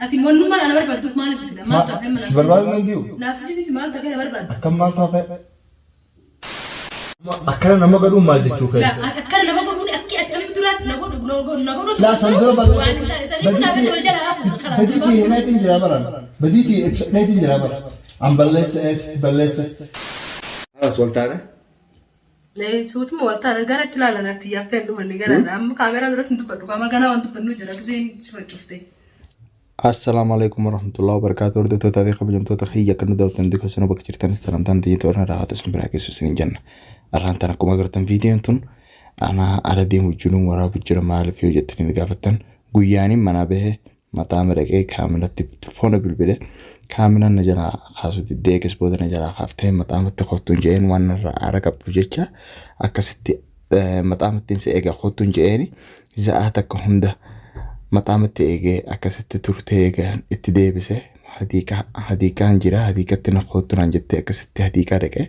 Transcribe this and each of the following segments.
Ati wannummaan ana barbaadduuf maaliif sila? Maaltu hafe Si barbaadu nan jiru. Naaf si jiru maaltu hafe na barbaadda? Akkam maaltu hafe? Akkana nama godhuun maal jechuu Laa keessa? ati akkana nama godhuun akki ati amma duraatti na godhu na godhutu Laa san dura waan hin taane sanii kun naaf wal jala hafu kalaas. Badiitii himeetiin jira baran. Badiitii ibsadheetiin jira bara. An balleessa ees balleessa. Haras wal taane. Suutuma wal taane gara itti ilaalan ati yaaftee hin dhumanne garaadha. Amma kaameeraa duratti hin dubbadhu. Qaama ganaa waan dubbannu jira. Giseen si faccufte. Assalaamu alaikum warahmatullahi wabarakatuh. Hordoftoota fi kabajamtoota kiyya kan nu daawwattan hundi keessanuu bakka jirtan salamtaan tiyya toora irraa haatu isin biraa geessu isin jenna. Arraan tan akkuma agartan viidiyoon tun ana ala deemu jiruun waraabu jira maaliif yoo jettanii na gaafattan guyyaaniin manaa bahee mataa madaqee kaameratti telefoona bilbile kaameraan na jalaa kaasuu diddee eegas booda na jalaa kaaftee maxaamatti kottuun je'een waan narraa aara qabdu jecha akkasitti maxaamattiin si eega kottuun je'eeni za'aa takka hunda maxaamatti eegee akkasitti turtee eegaan itti deebise hadiiqaa hadiiqaan jira hadiiqatti na kottu naan jettee akkasitti hadiiqaa dhaqee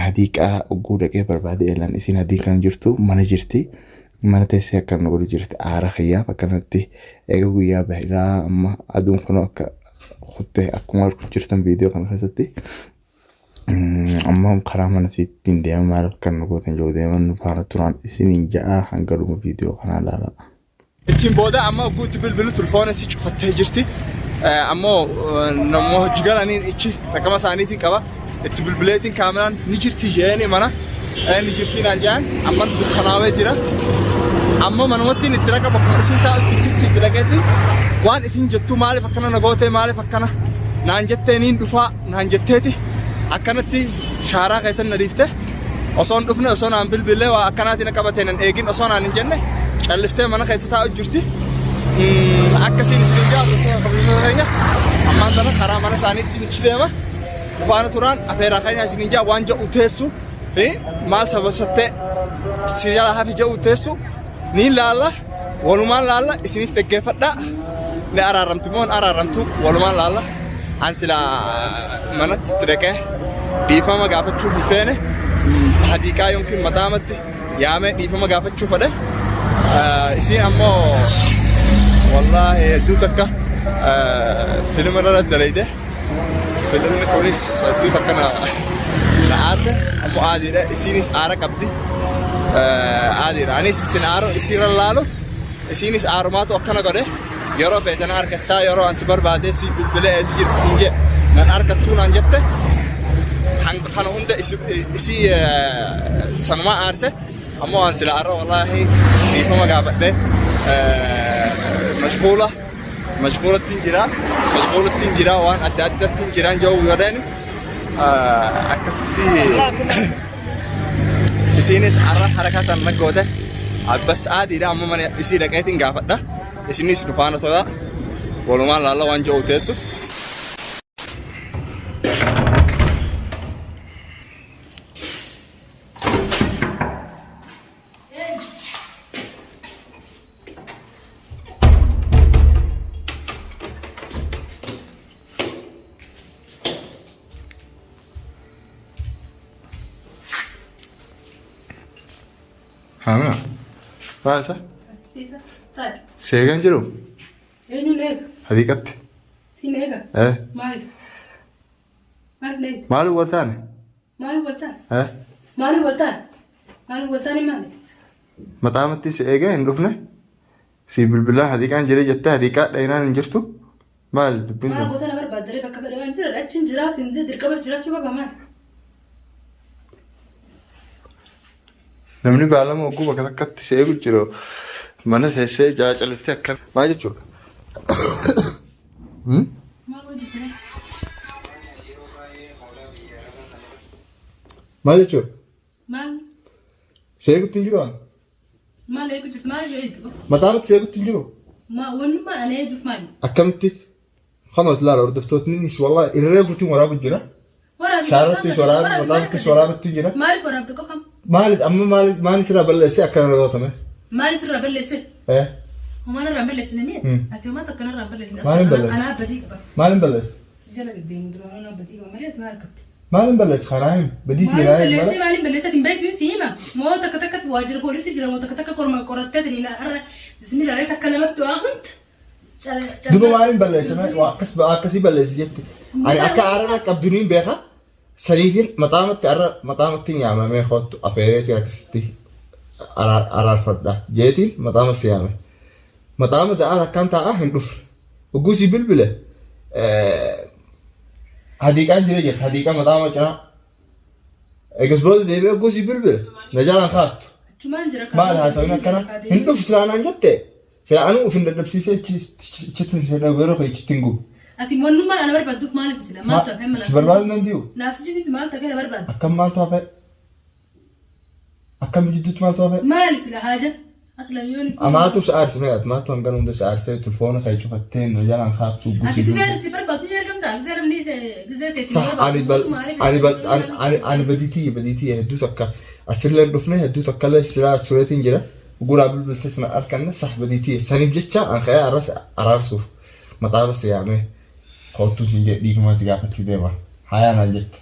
hadiiqaa ugguu dhaqee barbaade eelan isiin hadiiqaan jirtu mana jirti. Mana teessee akkana nu godhu jirti aara kiyyaaf akkanatti eega guyyaa bahiraa amma aduun kun akka kutte akkuma arguu jirtan viidiyoo kana keessatti amma karaa mana siittiin deema maal akka nu gootan jiru deeman nu faana turaan isiniin ja'a hanga dhuma viidiyoo kanaa ilaalaa. Ittiin booda amma guutti bilbilu telefoona isii cufattee jirti. Ammoo namoota hojii galaniin ichi raqama isaaniitiin qaba. Itti bilbileetiin kaameraan ni jirti jeeni mana ni jirti naan jedhan amma dukkanaawee jira. Amma manumattiin itti raqa bakkuma isin taa'u jirtutti itti dhaqeetti waan isin jettu maaliif akkana na gootee maaliif akkana naan jettee niin dhufaa naan jetteeti akkanatti shaaraa keessan na dhiifte osoo hin dhufne osoo naan bilbilee waa akkanaatiin akka qabatee nan eegin osoo naan hin jenne calliftee mana keessa taa'u jirti. Akkasiin isin hin jaatu osoo kabajatoota keenya ammaan tana karaa mana isaaniitti achi deema. Faana turaan afeeraa keenya isin hin jaa waan jedhu teessu maal sababsattee si jala hafi jedhu teessu ni laalla walumaan laalla isinis dhaggeeffadhaa ni araaramtu moo hin araaramtu walumaan laalla an silaa manatti itti dhaqee dhiifama gaafachuu hin feene hadiiqaa yookiin maxaamatti yaamee dhiifama gaafachuu fedhe isiin ammoo wallaahi hedduu takka filima irra dalayde. Filimni kunis hedduu takka na na aarse ammoo aadiidha. Isiinis aara qabdi. Aadiidha. Anis ittiin aaru isiirra laalu isiinis aarumaatu akkana godhe yeroo feete na argattaa yeroo an si barbaade si bilbilee eessa jirti siin jee nan argattuu naan jette hanga kana hunda isii sanumaa aarse ammoo an sila arra wallaahi dhiifama gaafadhe mashguula mashguulattiin jira mashguulattiin jira waan adda addattiin jiraan jedhu godhani akkasitti isiinis har'a harakatan na goote abbas aadiidha amma mana isii dhaqeetiin gaafadha isinis nu faana tola walumaan laalla waan jedhu teessu. Haamina. Baasa. Siisa. Taa'e. Seegan jiru. Eenyuun eega? Hadiiqatti. Siin eega? Eh. Maaliif? Maaliif na eegde? Maaliif wal taane? Maaliif wal taane? Eh. Maaliif wal taane? Maaliif wal taane maali? Maxaamatti si eegee hin dhufne. Si bilbilaa hadiiqaan jiree jettee hadiiqaa dhayinaan hin jirtu. Maali dubbiin Maal tun? goota na barbaaddaree bakka fedhe waan jira achiin jiraa siin jee dirqama jiraachuu qaba maali? Namni baalama hogguu bakka takkatti si eegu jiru mana teessee jala califtee akkam maal jechuudha? Maal hojjettee? Maal jechuudha? Maal Si eegutti hin jiru ani. maal eegu jirtu maal eegdu? Mataamatti si eegutti hin jiru. Ma wannummaan ana eeguuf maali? Akkamitti? Kanuma ilaala hordoftootni wallahi irree guutiin waraabu jira. Waraabi Shaarattis waraabi, mataattis waraabutti jira. Maaliif waraabdu qofam? Maaliif amma maaliif maal sirraa balleessee akkana na gootame? Maaliif sirraa balleesse? Eh? Homaa narraa hin balleessine mi'eeti? Ati homaa takka narraa hin balleessine. Maaliin balleesse? Anaa badii qaba. Maaliin balleesse? Si jala deddeemu duraan anaa badii qaba malee ati maal argatte? Maaliin balleesse karaa himi? Badii Maaliin tiiraa himi balleessee malee. maaliin balleessee ati hin beektu si hima. Moo takka takkatti waajjira poolisii jira moo takka takka korma qorattee ati har'a bismillah takka namatti waa hunda. Duba maaliin balleesse? Waa akkas akkasii balleesse jetti. Ani akka aarara qabdu niin beeka. Saniifin maxaamatti arra maxaamatti nyaamamee kottu afeereetii akkasitti araarfadha jeetiin maxaama si yaame. Maxaama za'aa akkaan taa'a hin dhufne. Hogguu si bilbile hadiiqaan jira jette hadiiqa maxaama cinaa. Eegas booda deebi'ee hogguu si bilbile na jalaan kaaftu. Achumaan jira Maal haasawin akkana hin dhufu silaa naan jette. Silaa anuu of hin dadhabsiisee ichitti hin seenaa yeroo kee ichitti hin gubu. Ati wannummaan ana barbaadduuf maaliif sila? Maaltu hafe amma Si barbaaduu hin danda'u. Naaf si jidduutti maaltu hafe na barbaadda? Akkam maaltu hafe? Akkam jidduutti maaltu hafe? Maali sila haajan? Asla yoon Amaatu si aarse mee ati maaltu hangana hunda si aarsee telefoona kee cufattee na jalaan kaaftuu Ati guutuu. gisee si barbaaddu ni argamta? Gisee namni gisee teetti Sah ani bal ani bal ani ani ani badiitii badiitii hedduu takka asillee hin dhufne hedduu takka illee silaa tureetiin jira. Guraa bilbiltes na arkanne sah badiitii saniif jecha an ka'ee arras araarsuuf maxaafa si yaamee koottuu siin jedhe dhiifamaa si gaafachuu deema. Hayaa naan jette.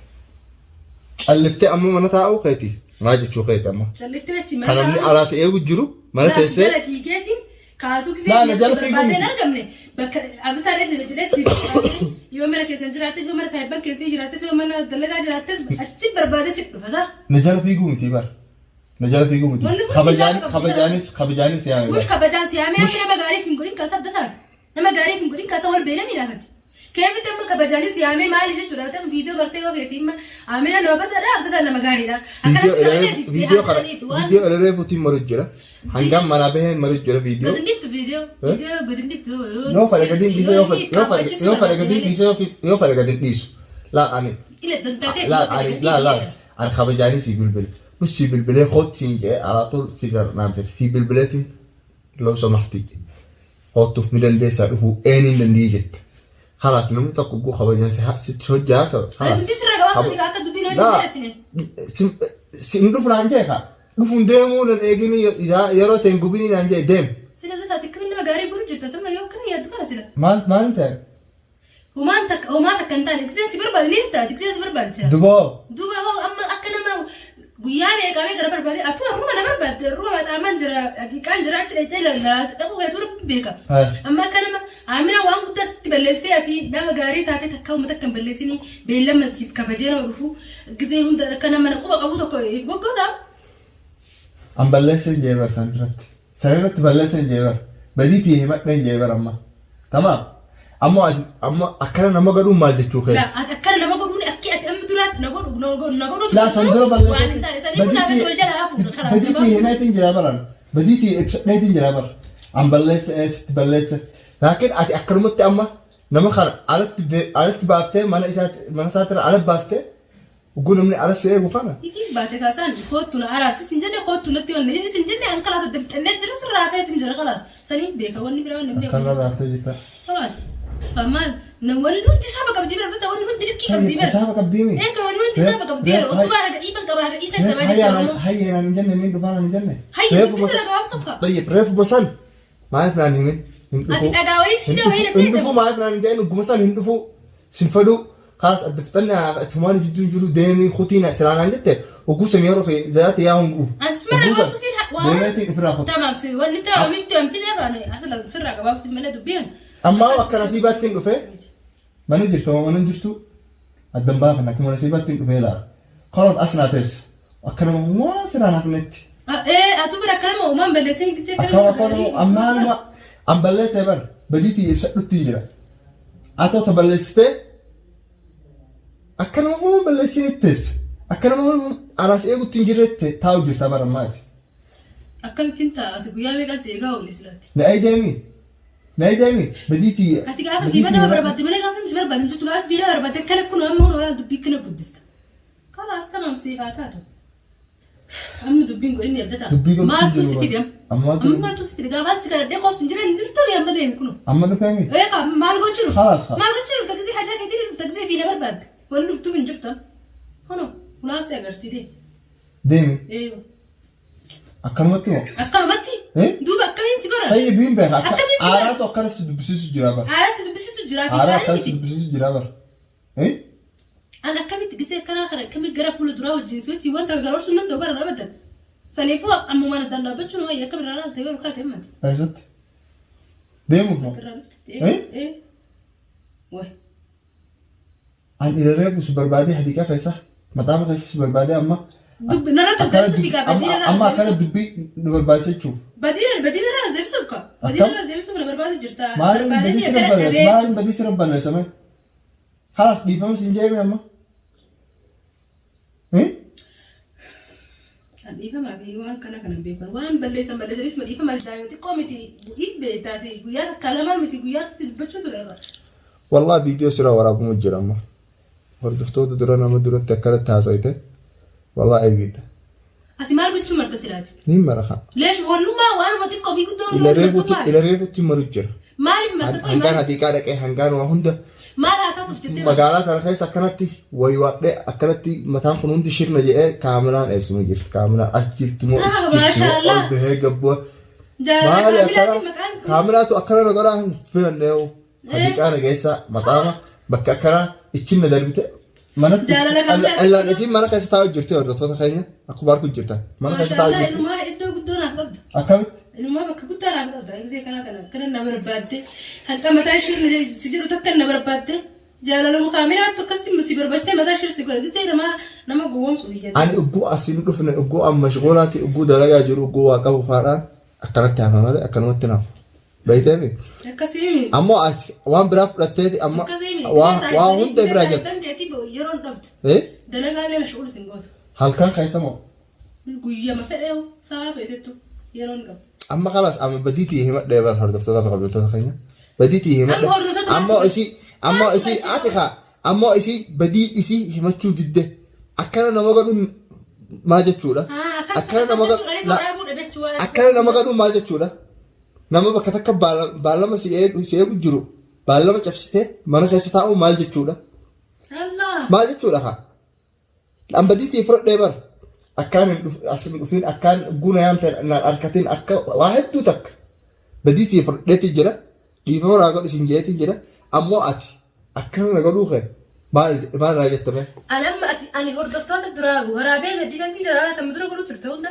Calliftee amma mana taa'uu keetiif maal jechuu keeti amma. Calliftee achi Kan namni alaa si eegu jiru mana Naaf si teessee jala fiigeetiin kaatuu gisee Laa, na namni jala si fiiguu barbaadee hin miti. argamne bakka abdataa dheessa jedhee si barbaadee yoo mana keessan jiraattes yoo mana saahibban keessanii jiraattes yoo mana dalagaa jiraattes achi barbaadee si dhufa saa. Na jala fiiguu miti bara. Na jala fiiguu miti. Wanni hundi Kabajaan isaa qaba. kabajaanis kabajaanis yaame Mush bara. kabajaan si yaamee Mush. amma nama gaariif hin godhin kaasa abdataati. Nama gaariif hin godhin kaasa wal beena miidhafati. Keefitti amma kabajaanis yaamee maali jechuudha. Ta'u viidiyoo bartee yoo keeti amma Amina nama bataadha abdataan nama gaariidha. Akkanas Viidiyoo kabajee ilalee viidiyoo kana viidiyoo ilalee fuutiin maru jira. Hangam manaa bahee maru jira viidiyoo. Gadi dhiftu viidiyoo. Viidiyoo gadi dhiftu. Yoo fedhe gadi hin dhiise yoo fedhe yoo fedhe yoo fedhe gadi hin dhiise yoo fedhe gadi hin dhiisu. Laa ani Ila dantaatee laa ani laa laa ani kabajaanii sii bilbile. Bus sii bilbilee koot siin jedhee alaa tul si garnaam jedhe sii bilbileetiin loo samahti koottu ni dandeessaa dhufuu een hin dandii jette. Kalaas namni tokko guu kabajaan si sitti hojjaa sa kalaas. Dubbii sirra gabaabsuu akka dubbii nama Laa dheeressine. sin dhufu naan jee kaa dhufuun deemuu nan eegini yeroo ta'e hin gubinii naan jee deem. Sila taate akkamiin nama gaarii godhu jirta tamma yoo kana yaaddu kana sila. Maal maal ta'e? Humaan takka homaa takka hin taane gisee si barbaade ni taate gisee si barbaade sila. Duboo. Duuba hoo amma akka nama guyyaa meeqaa meeqa na barbaade atuu har'uma na barbaadde har'uma maxaamaan jira atiiqaan jira achi dhaqxee laaltu dhaquu keetu rabbi beeka. Amma akka nama Amina waan guddaa sitti balleessitee ati nama gaarii taatee takka uummata akka hin balleessinii beellama siif kabajee nama dhufu gisee hunda akka nama quba qabu tokko if goggoota. An balleesseen jee bar san irratti. San irratti balleesseen jee bar. Badii tiyya himadheen jee bar amma. Tamaam. Ammoo ati amma akkana nama godhuun maal jechuu keeti? Laa ati akkana nama godhuun akki ati amma duraatti na godhu na godhu na godhutu Laa san dura waan balleessee hin taane sanii kun laafatti wal jala hafuudha kalaas badii tiyya himeetiin jira baran. Badii tiyya ibsadheetiin jira bar. An balleesse eessatti balleesse. Laakiin ati akkanumatti amma nama kana alatti alatti baaftee mana isaatti mana isaatti ala baaftee Ugguu namni ala si eegu kana. Ifiif baate kaasaan koottu na araarsi sin jenne koottu natti wanni inni sin jenne an kalaas adda fixannee jira sirraa hafeetiin jira kalaas saniin beeka wanni biraa wanni hin Akkanarra beeku. raaftee jirta. Kalaas maal na wanni hundi saba qabdii bira fixata wanni hundi likkii qabdii bira. Hisaaba qabdii mi? Eega wanni hundi saba qabdii bira utubaa haga dhiiban qaba haga dhiisan qabaa Hayya jechuudha Oromoo. hayya naan hin jenne inni dhufaa naan hin jenne. Hayya Reefu dubbii sirra basan. gabaabsuuf qaba. Tayyib reefu basan. Maaliif naan himin? Hin Ati dhufu. dhagaa wayii Hin siidha wayii na dhufu hin seeta. dhufu maaliif naan hin jedhin ugguma san hin dhufu. Sin fedhu. Kaas adda fixanne tumaan jidduu hin jiru deemii kutii na silaa naan jette ugguu san yeroo kee zayaate yaa hin gubu. Asuma Ugguu san gabaabsuuf waan deemeetiin ofirraa kutu. Tamaam si wanni tamaam ifti waan fidee faane asla sirraa gabaabsuuf malee dubbiin. Ammaa akka nasiibaatti hin dhufee mana jirtu moo mana hin jirtu addan baafanna akkuma nasiibaatti hin dhufee laala. Koroon as naa teessa. Akka nama waan siraan hafnetti. Ee atu bira akka nama uumaan balleessee hin gisee akka Akkam nama akka nama ammaa nama an balleessee bar badiitii ibsadhutti hin jira. Atoo ta balleessitee akka nama uumaan balleessinitti teessa. Akka nama alaas eegutti hin jirretti taa'u jirta bara ammaati. Akkamittiin ta'a ati guyyaa meeqaan si eegaa oole silaatti. Na eedeemi. Na eedeemi badiitii. Ati gaafa fiiba nama barbaadde malee gaafa namni si barbaade hin jirtu gaafa fiiba barbaadde akkana kun amma kun olaal dubbii kana guddista. Kalaas tamam siif haa taatu. Amma dubbiin godhinni abdataa. Dubbii godhutti Maaltu jiru si bara. fide amma? Amma maaltu Amma maaltu si fide? Gaafa si kadhadhee koos hin jiran jirtu mi amma deemi kuno. Amma dhufeemi. Ee kaa maal gochuu dhufta? Kalaas haa. Maal gochuu dhufta? Gisee hajaa keetii dhufta gisee fi na barbaadde. Wanni dhuftuuf hin jirtu amma. Kuno kulaas agartii deemi. Deemi. Ee Akkanumatti moo? akkanumatti Eh? duuba akkamiin si godhan? Tayyib hin beeka. Akka Akkamiin si godhan? aaraatu akkana si dubbisiisu jira bara. Aaraa si dubbisiisu jiraa fi Aaraa gaarii akkana si miti. dubbisiisu jira bara. Eh? An akkamitti gisee akkanaa kana akkamitti gara fuula duraa wajjin si wajjin wanta garoorsuu nan ta'u bara abadan. Saniifuu ammumaan addaan dhaabbachuun wayya akka biraa laalta yoo olkaate himmate. Eessatti? Deemuuf moo? Irraa dhufte. Eh? Ee. Way. An ila reefu si barbaadee hadiiqaa keessa maxaafa keessa si barbaadee amma Dubbi narra akkana deebisuuf dubbi egaa badii amma narra as amma akkana deebisuuf. dubbii nu barbaachisa jechuuf. Badii narra as deebisuuf ka. Badii Akkam? narra as deebisuuf na barbaadu jirta. Maaliin Barbaadanii badii sirra akkana balleessa? dhabee. Maaliin badii sirra balleessa mee? Khalas dhiifama siin jeeme amma. Eh? An dhiifamaa fi waan kana kana hin beekan. Waan balleessan balleessaniituma dhiifamaa daa'ima xiqqoo miti beektaati guyyaa takka lamaa miti guyyaa sitti dubbachuu ture irra. Wallah viidiyoo sirraa waraabamu jira amma. Hordoftoota dura nama duratti akkanatti haasofte wallah aybiidha. Ati maal gochuu marta silaati? Niin mara haa. Leesh wannummaa waanuma xiqqoo fi guddoo Ila martu reefutti maal? ila reefutti maru jira. Maaliif marta qoy Hangaan maal? hadiiqaa dhaqee hangaan waa hunda Maal haa taatuuf jettee marta? magaalaa kana keessa akkanatti waywaadhee akkanatti mataan kun hundi shirna jedhee kaameraan eessuma jirti kaameraan as jirti moo Ah, achi jirti moo maashaallah. ol bahee gabboo Jaalala maali akkana kaamilaatiin maqaan kun. kaameraatu akkana na godhaa hin filannee hadiiqaa na geessa maxaama bakka akkanaa ichin na darbite manatti Jaalala kaamilaatiin illaan isiin mana keessa taa'u jirti hordoftoota keenya akkuma argu jirtan mana keessa taa'u Maashaallah jirti inumaa iddoo guddoo naaf qabda. Akkamitti? Inumaa bakka guddaa naaf qabda. Gisee kana kana akkana na barbaadde. Hanqa mataa ishee si jedhu takka na barbaadde. Jaalaluma kaamiraattu akkasii si barbaachise mataa ishee si godha. Gisee nama nama gowwoomsu biyya. Ani ugguu asiin dhufne ugguu amma mashghuulaati ugguu dalagaa jiru ugguu waa qabu faadhaan akkanatti hafa malee akkanumatti nafu. Beekteemi? Akkasii Ammoo ati waan biraa fudhatteeti amma akkasii waa waa hunda biraa jette. Yeroon dhabdu. Eh? Dalagaalee mashghuul sin gootu. Halkan keessa moo? Guyyama fedhee sa'a feetettu yeroon qabu. Amma kalaas amma badiitii himadhee bara hordoftoota fi kabajamtoota keenya. Badiitii himadhe. Amma hordoftoota Ammoo isii ammoo isii Afrikaa ammoo isii badii isii himachuu didde. Akkana nama godhuun maal jechuudha? Akkana nama godhu akkana nama godhuun maal jechuudha? Nama bakka takka baallama si eegu si eegu jiru baallama cabsitee mana keessa taa'u maal jechuudha? Maal jechuudha kaa? An badiitii fudhadhee bara. Akkaan hin dhuf- as hin dhufiin akkaan guna yaamte naan arkatiin akka waa hedduu takka. Badiitii fudhadheetii jira. Dhiifama naa godhi siin jeetii jira. Ammoo ati akkana na godhuu kee maal maal naa jette mee? Anamma ati ani hordoftoota duraa waraabee gaddisaatiin jira tamma dura godhu turte hunda.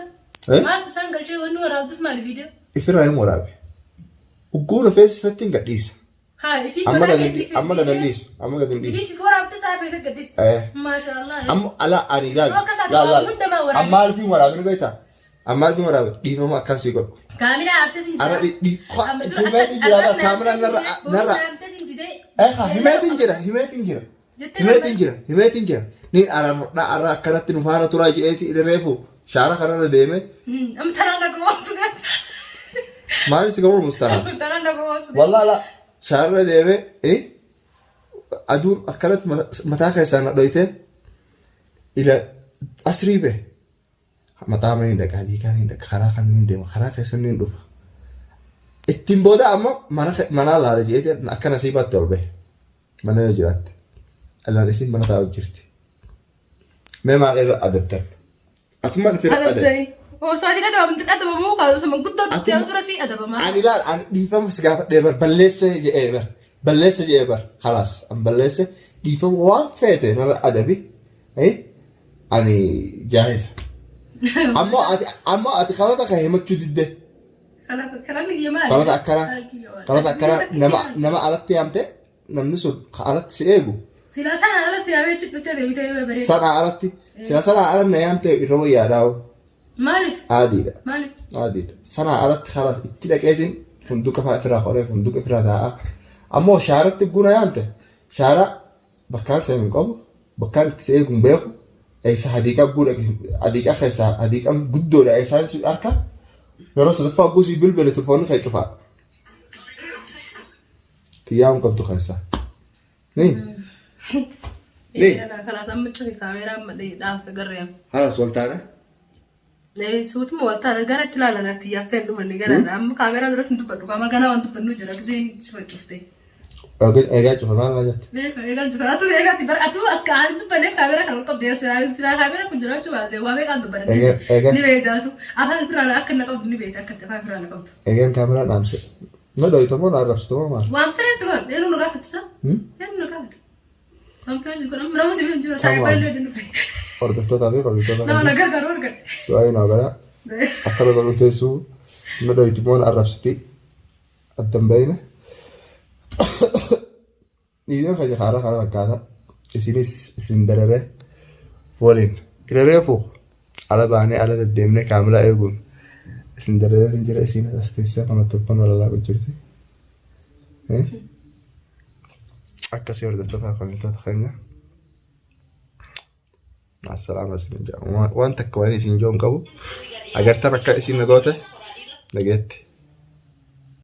Eh? Maaltu isaan galchee wanni waraabduuf maali viidiyoo? Ifirraa hin waraabe. Ugguu rifeensa isatti hin gadhiisa. Haa ifii Amma mataa gad hin keetii amma gad hin dhiisu. Amma gad hin dhiisu. Ifii waraabte isaa feete gaddiste. Eh. Maashaallah. Amma ala ani ilaali. Akka isaa Laal laal. hundamaa waraabe. Amma alfiin waraabni beektaa? Amma alfiin waraabe dhiifama akkan sii godhu. Kaamilaa aarseetiin jira. Ara dhi dhi Amma dura himeetiin jira bara kaameraan narra narra. Eh himeetiin jira himeetiin jira. Jettee Himeetiin jira himeetiin jira. Ni araarfadhaa arra akkanatti nu faana turaa je'eeti reefu shaara kanarra deeme Amma tanaan na gowwoomsu. maal si gowwoomsu mustara. Tanaan na gowwoomsu. Wallaa la shaarra deeme eh aduun akkanatti mataa keessaa na dhoyte ila asrii be mataa mana hin dhaqa adii kaan hin dhaqa karaa kan hin deema karaa keessa hin dhufa. Ittiin booda ammoo mana manaa laala jeete akka nasiibaatti ol bahe mana yoo jiraatte illaan isiin mana taa'u jirti. Mee maal irra adabdan? Atumaan ofirra adabde. Adabdanii. Osoo ati adabamtu adabamuu kaa osoo guddoo tuttee Atuma- dura sii adabamaa. Ani ilaal ani dhiifama si gaafadhee bar balleesse jedhee bar balleesse jedhee bar khalaas an balleesse dhiifama waan feete narra adabi eh, ani jaahisa. Ammoo ati ammoo ati kalata kan himachuu didde Kalaan kiyya maali? kalata akkanaa kalata akkanaa nama nama alatti yaamte namni sun ka alatti si eegu Silaa sana ala siyaamee achi dhuftee deebitee yoo bareeda. sanaa alatti sila sanaa ala na yaamte irra wayyaadhaa Maaliif? aadiidha. Maaliif? Aadiidha. Sanaa alatti kalaas itti dhaqeetiin funduqa fa'aa ofirraa qoree funduqa ofirraa taa'a. Ammoo shaaratti guna yaamte shaara bakkaan seenu hin qabu bakkaan itti si eegu hin beeku eessa hadiiqaa guudha hadiiqaa keessaa hadiiqaan guddoodha eessaan si harka yeroo sadaffaa gusii bilbile telefoonni kee cufaadha. Xiyyaa hin qabdu keessaa. Ni. Ni. Kalaas amma cufi kaameeraa amma dhaamsa garreem. Haras wal taana. Suutuma wal taana gara itti ilaalan ati yaaftee hin dhumanne ganaadha. Amma kaameeraa duratti hin dubbadhu. Qaama ganaa waan dubbannu jira. Giseen cufa cufte. Eegaa cufa maal naa jette? Eegaan cufa. Atu eegaatti bara atu akka aan dubbanneef kaameeraa kan ol qabde silaa silaa kaameeraa kun jiraachuu baate waa meeqaan dubbanne. Eegaa eegaa Ni beektaatu. Afaan firaan akka na qabdu ni beekta akka afaan firaan na qabdu. eegaan kaameeraa dhaamse. Na dhoyta moo na arrabsita moo maal? Waan fedhe si godhan eenyu nu gaafatisa? Eenyu nu gaafata? Waan fedhe si godhan nama si bira jiru isaa Tamam. baay'ee hojii dhufe. Hordoftootaa fi kabajamtoota Nama na keenya gargaaru argadhe. du'aa naa godhaa. Akka na godhuuf teessuu na dhoyti moo na arrabsiti? Addan bayne. Viidiyoon keenya karaa kana fakkaata. Isinis isin dararee waliin reefu ala baanee ala deddeemnee kaamilaa eeguun isin dararee hin jira isiin as teessee kana tokkoon walalaa jirti. Akkasii hordoftoota kabajamtoota keenya. Assalamu isin jaa. Waan takka waan isin jiru hin qabu. Agartan akka isin na goote nageetti.